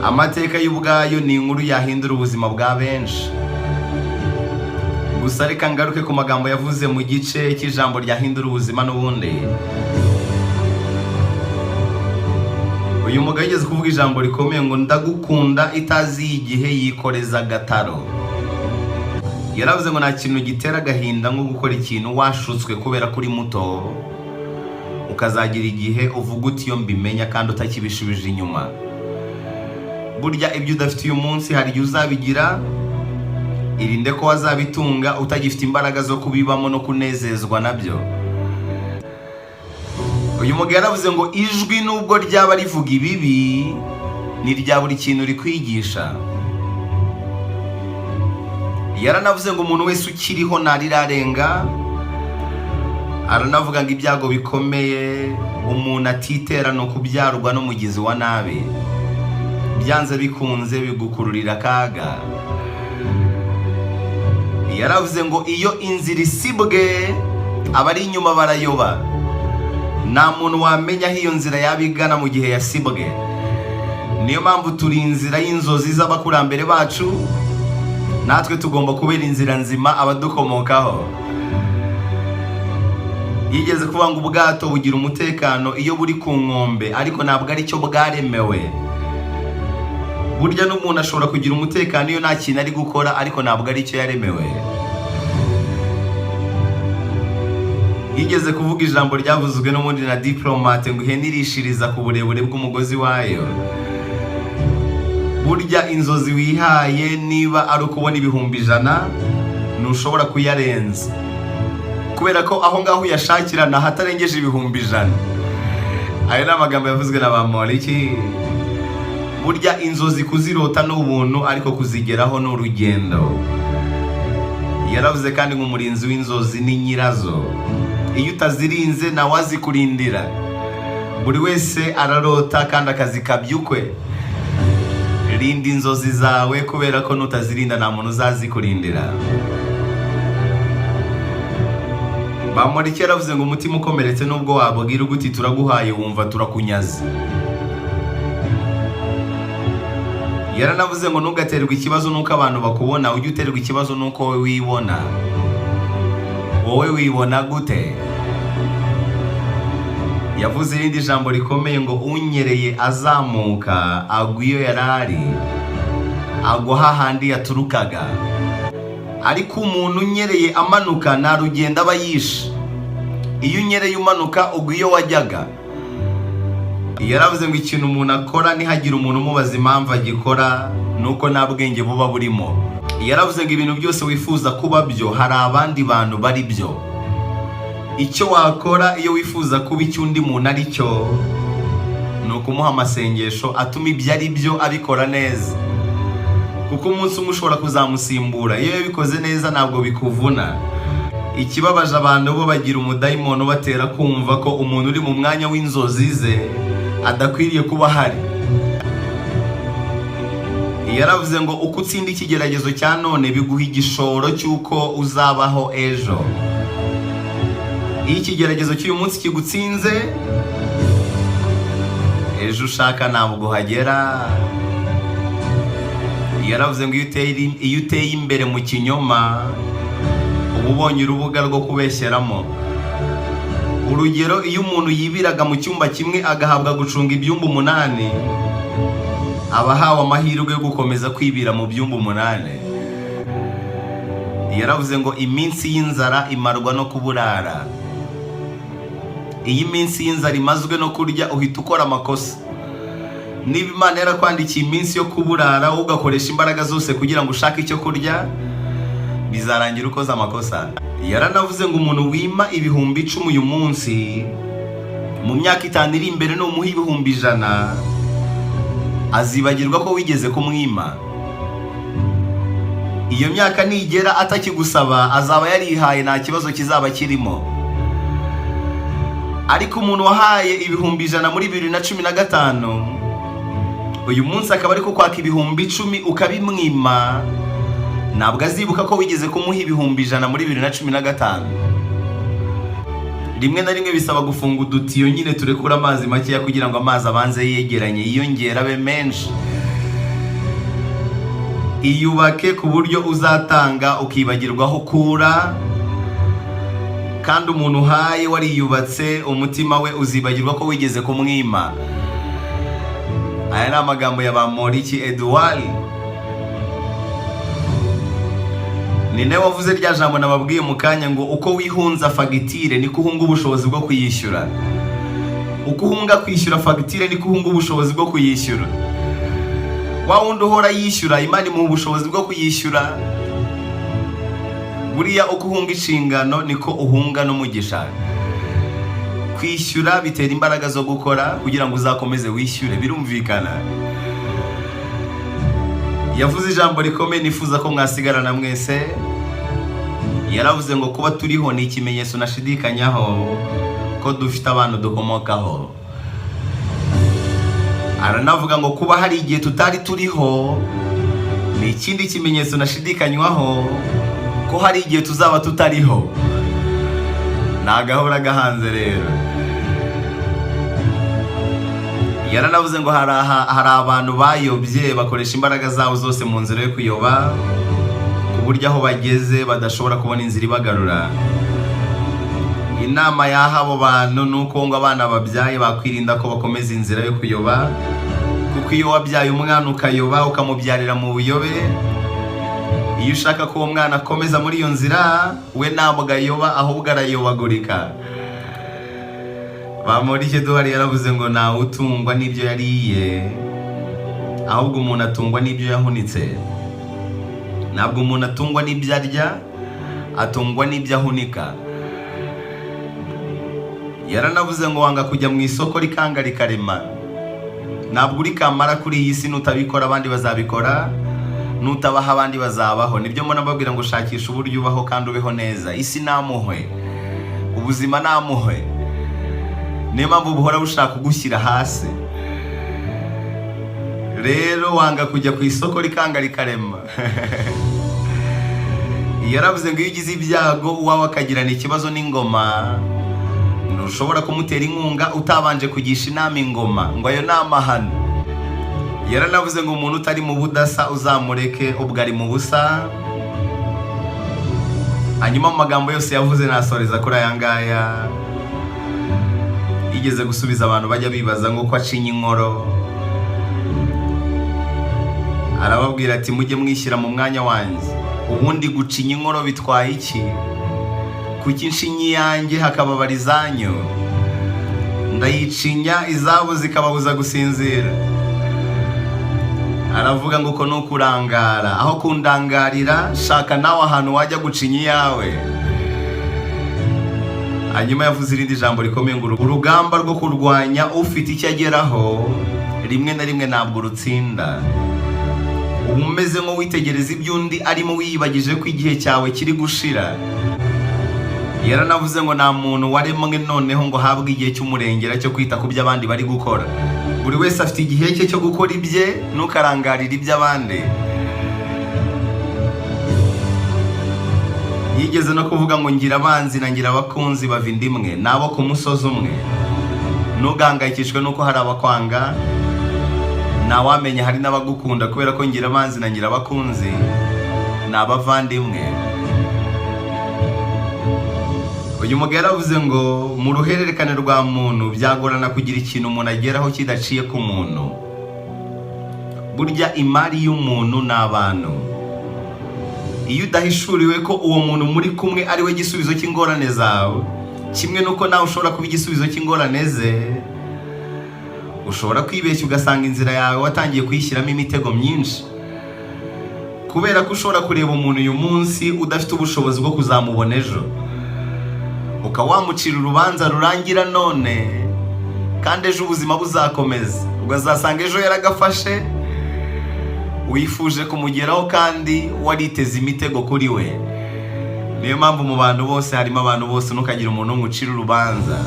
Amateka y'ubwayo ni inkuru yahindura ubuzima bwa benshi. Gusa reka ngaruke ku magambo yavuze mu gice cy'ijambo ryahindura ubuzima n'ubundi. Uyu mugabo yigeze kuvuga ijambo rikomeye ngo "Ndagukunda itazi igihe yikoreza agataro." Yaravuze ngo nta kintu gitera agahinda nko gukora ikintu washutswe kubera ko uri muto, ukazagira igihe uvuga uti "Iyo mbimenya", kandi utakibishubije inyuma. Burya ibyo udafite uyu munsi hari igihe uzabigira. Irinde ko wazabitunga utagifite imbaraga zo kubibamo no kunezezwa nabyo. Uyu mugabo yaravuze ngo ijwi nubwo ryaba rivuga ibibi, ni rya buri kintu rikwigisha. Yaranavuze ngo umuntu wese ukiriho ntarirarenga. Aranavuga ngo ibyago bikomeye umuntu atitera ni ukubyarwa n'umugizi wa nabi, byanze bikunze bigukururira akaga. Yaravuze ngo iyo inzira isibwe, abari inyuma barayoba. Nta muntu wamenya aho iyo nzira yaba igana mu gihe yasibwe. Niyo mpamvu turi inzira y'inzozi z'abakurambere bacu, natwe tugomba kubera inzira nzima abadukomokaho. Yigeze kuvuga ngo ubwato bugira umutekano iyo buri ku nkombe, ariko ntabwo ari cyo bwaremewe. Burya n'umuntu ashobora kugira umutekano iyo nta kintu ari gukora, ariko ntabwo ari cyo yaremewe. Yigeze kuvuga ijambo ryavuzwe n'ubundi na Diplomate ngo ihene irishiriza ku burebure bw'umugozi wayo. Burya inzozi wihaye, niba ari ukubona 100,000, ntushobora kuyarenza, kubera ko aho ngaho uyashakira ni ahatarengeje 100,000. Ayo ni amagambo yavuzwe na Bamporiki. Burya inzozi kuzirota ni ubuntu, ariko kuzigeraho ni urugendo. Yaravuze kandi ngo umurinzi w'inzozi ni nyirazo. Iyo utazirinze nawe azikurindira. Buri wese ararota kandi akazi kabyukwe. Rinda inzozi zawe, kubera ko nutazirinda nta muntu uzazikurindira. Bamporiki yaravuze ngo umutima ukomeretse, nubwo wabwira uguti "Turaguhaye", wumva "Turakunyaze". Yaranavuze ngo ntugaterwe ikibazo n'uko abantu bakubona, ujye uterwa ikibazo n'uko wowe wibona. Wowe wibona gute? Yavuze irindi jambo rikomeye ngo unyereye azamuka agwa iyo yari ari, agwa hahandi yaturukaga, ariko umuntu unyereye amanuka nta rugendo aba yishe. Iyo unyereye umanuka, ugwa iyo wajyaga. Yaravuze ngo ikintu umuntu akora ntihagire umuntu umubaza impamvu agikora, nuko nta bwenge buba burimo. Yaravuze ngo ibintu byose wifuza kuba byo, hari abandi bantu bari byo. Icyo wakora iyo wifuza kuba icyo undi muntu ari cyo, ni ukumuha amasengesho atuma ibyo ari byo abikora neza, kuko umunsi umwe ushobora kuzamusimbura. Iyo yabikoze neza ntabwo bikuvuna. Ikibabaje, abantu bo bagira umudayimoni ubatera kumva ko umuntu uri mu mwanya w'inzozi ze adakwiriye kuba ahari. Yaravuze ngo uko utsinda ikigeragezo cya none biguha igishoro cy'uko uzabaho ejo. Iyo ikigeragezo cy'uyu munsi kigutsinze, ejo ushaka ntabwo uhagera. Yaravuze ngo iyo uteye imbere mu kinyoma, uba ubonye urubuga rwo kubeshyeramo. Urugero, iyo umuntu yibiraga mu cyumba kimwe agahabwa gucunga ibyumba 8, aba ahawe amahirwe yo gukomeza kwibira mu byumba 8. Yaravuze ngo iminsi y'inzara imarwa no kuburara. Iyo iminsi y'inzara imazwe no kurya, uhita ukora amakosa. Niba Imana yarakwandikiye iminsi yo kuburara, wowe ugakoresha imbaraga zose kugira ngo ushake icyo kurya, bizarangira ukoze amakosa. Yaranavuze ngo umuntu wima 10,000 uyu munsi, mu myaka 5 iri imbere numuha 100,000, azibagirwa ko wigeze kumwima. Iyo myaka nigera atakigusaba, azaba yarihaye, nta kibazo kizaba kirimo. Ariko umuntu wahaye 100,000 muri 2015, uyu munsi akaba ari kwaka 10,000 ukabimwima, ntabwo azibuka ko wigeze kumuha 100,000 muri 2015. Rimwe na rimwe bisaba gufunga udutiyo nyine turekura amazi makeya, kugira ngo amazi abanze yegeranye yiyongere abe menshi. Iyubake ku buryo uzatanga ukibagirwa aho ukura, kandi umuntu uhaye wariyubatse, umutima we uzibagirwa ko wigeze kumwima. Aya ni amagambo ya Bamporiki Edouard. Ni nawe wavuze rya jambo nababwiye mu kanya ngo uko wihunza fagitire niko uhunga ubushobozi bwo kuyishyura. Uko uhunga kwishyura fagitire niko uhunga ubushobozi bwo kuyishyura. Wa wundi uhora yishyura, Imana imuha ubushobozi bwo kuyishyura. Buriya uko uhunga inshingano niko uhunga n'umugisha. Kwishyura bitera imbaraga zo gukora kugira ngo uzakomeze wishyure, birumvikana. Yavuze ijambo rikomeye nifuza ko mwasigarana mwese. Yaravuze ngo kuba turiho ni ikimenyetso nashidikanyaho ko dufite abantu dukomokaho. Aranavuga ngo kuba hari igihe tutari turiho ni ikindi kimenyetso nashidikanywaho ko hari igihe tuzaba tutariho. Ni agahora gahanze rero. Yaranavuze ngo hari abantu bayobye, bakoresha imbaraga zabo zose mu nzira yo kuyoba, ku buryo aho bageze badashobora kubona inzira ibagarura. Inama yaha abo bantu ni uko ngo abana babyaye bakwirinda ko bakomeza inzira yo kuyoba, kuko iyo wabyaye umwana ukayoba, ukamubyarira mu buyobe, iyo ushaka ko uwo mwana akomeza muri iyo nzira, we ntabwo ayoba, ahubwo arayobagurika. Bamporiki Edouard yaravuze ngo ntawe utungwa n'ibyo yariye, ahubwo umuntu atungwa n'ibyo yahunitse. Ntabwo umuntu atungwa n'ibyo arya, atungwa n'ibyo ahunika. Yaranavuze ngo wanga kujya mu isoko rikanga rikarema. Ntabwo uri kamara kuri iyi si, nutabikora abandi bazabikora, nutabaho abandi bazabaho. Nibyo mbona mbabwira ngo shakisha uburyo ubaho kandi ubeho neza. Isi namuhwe, ubuzima namuhwe, niyo mpamvu buhora bushaka kugushyira hasi. Rero wanga kujya ku isoko rikanga rikarema. Yaravuze ngo iyo ugize ibyago uwawe akagirana ikibazo n'ingoma, ntushobora kumutera inkunga utabanje kugisha inama ingoma, ngo ayo ni amahano. Yaranavuze ngo umuntu utari mu budasa uzamureke ubwo ari mu busa. Hanyuma mu magambo yose yavuze nasoreza kuri aya ngaya. Yigeze gusubiza abantu bajya bibaza ngo ko acinya inkoro, arababwira ati mujye mwishyira mu mwanya wanjye, ubundi gucinya inkoro bitwaye iki? Kuki nshinya iyanjye hakababara izanyu? Ndayicinya izabo zikababuza gusinzira. Aravuga ngo uko ni ukurangara, aho kundangarira shaka nawe ahantu wajya gucinya iyawe. Hanyuma yavuze irindi jambo rikomeye ngo urugamba rwo kurwanya ufite icyo ageraho rimwe na rimwe ntabwo urutsinda. Uba umeze nk'uwitegereza ibyo undi arimo, wiyibagije ko igihe cyawe kiri gushira. Yaranavuze ngo nta muntu waremwe noneho ngo ahabwe igihe cy'umurengera cyo kwita ku byo abandi bari gukora. Buri wese afite igihe cye cyo gukora ibye, ntukarangarire iby'abandi. Yigeze no kuvuga ngo ngira abanzi na ngira abakunzi bava inda imwe, nabo ku musozi umwe. Ntugahangayikishwe n'uko hari abakwanga, ntawamenya hari n'abagukunda, kubera ko ngira abanzi na ngira abakunzi ni abavandimwe. Uyu mugabo yaravuze ngo mu ruhererekane rwa muntu byagorana kugira ikintu umuntu ageraho kidaciye ku muntu. Burya imari y'umuntu ni abantu. Iyo udahishuriwe ko uwo muntu muri kumwe ari we gisubizo cy'ingorane zawe, kimwe n'uko nawe ushobora kuba igisubizo cy'ingorane ze, ushobora kwibeshya ugasanga inzira yawe watangiye kuyishyiramo imitego myinshi. Kubera ko ushobora kureba umuntu uyu munsi udafite ubushobozi bwo kuzamubona ejo, ukaba wamucira urubanza rurangira none, kandi ejo ubuzima buzakomeza, ukazasanga ejo yaragafashe, wifuje kumugeraho kandi wariteze imitego kuri we. Niyo mpamvu mu bantu bose harimo abantu bose, ntukagire umuntu umwe ucira urubanza.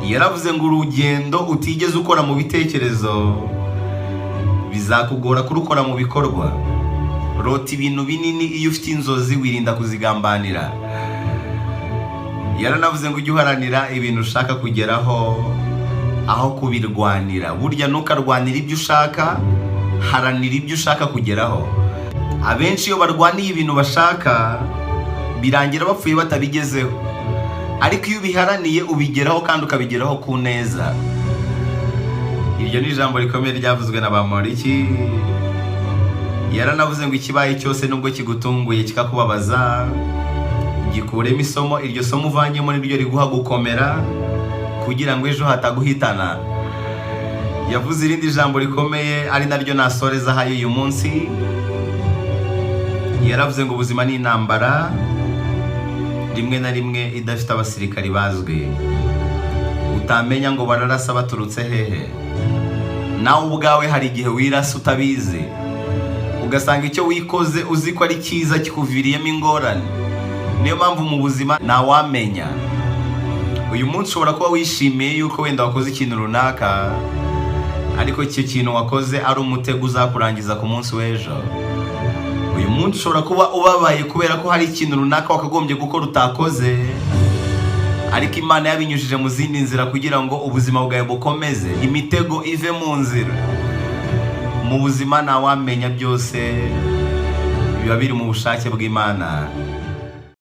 Yaravuze ngo urugendo utigeze ukora mu bitekerezo bizakugora kurukora mu bikorwa. Rota ibintu binini, iyo ufite inzozi wirinda kuzigambanira. Yaranavuze ngo ujye uharanira ibintu ushaka kugeraho aho kubirwanira. Burya ntukarwanire ibyo ushaka, Haranira ibyo ushaka kugeraho. Abenshi iyo barwaniye ibintu bashaka, birangira bapfuye batabigezeho, ariko iyo ubiharaniye ubigeraho kandi ukabigeraho ku neza. Iryo ni ijambo rikomeye ryavuzwe na Bamporiki. Yaranavuze ngo ikibaye cyose, nubwo kigutunguye kikakubabaza, gikuremo isomo. Iryo somo uvanyemo niryo riguha gukomera kugira ngo ejo hataguhitana. Yavuze irindi jambo rikomeye, ari naryo nasoreza hayo uyu munsi. Yaravuze ngo ubuzima ni intambara, rimwe na rimwe idafite abasirikari bazwi, utamenya ngo bararasa baturutse hehe. Nawe ubwawe hari igihe wirasa utabizi, ugasanga icyo wikoze uzi ko ari cyiza kikuviriyemo ingorane. Niyo mpamvu mu buzima ntawamenya. Uyu munsi ushobora kuba wishimiye yuko wenda wakoze ikintu runaka, ariko icyo kintu wakoze ari umutego uzakurangiza ku munsi w'ejo. Uyu munsi ushobora kuba ubabaye kubera ko hari ikintu runaka wakagombye gukora utakoze, ariko Imana yabinyujije mu zindi nzira kugira ngo ubuzima bwawe bukomeze, imitego ive mu nzira. Mu buzima ntawamenya, byose biba biri mu bushake bw'Imana.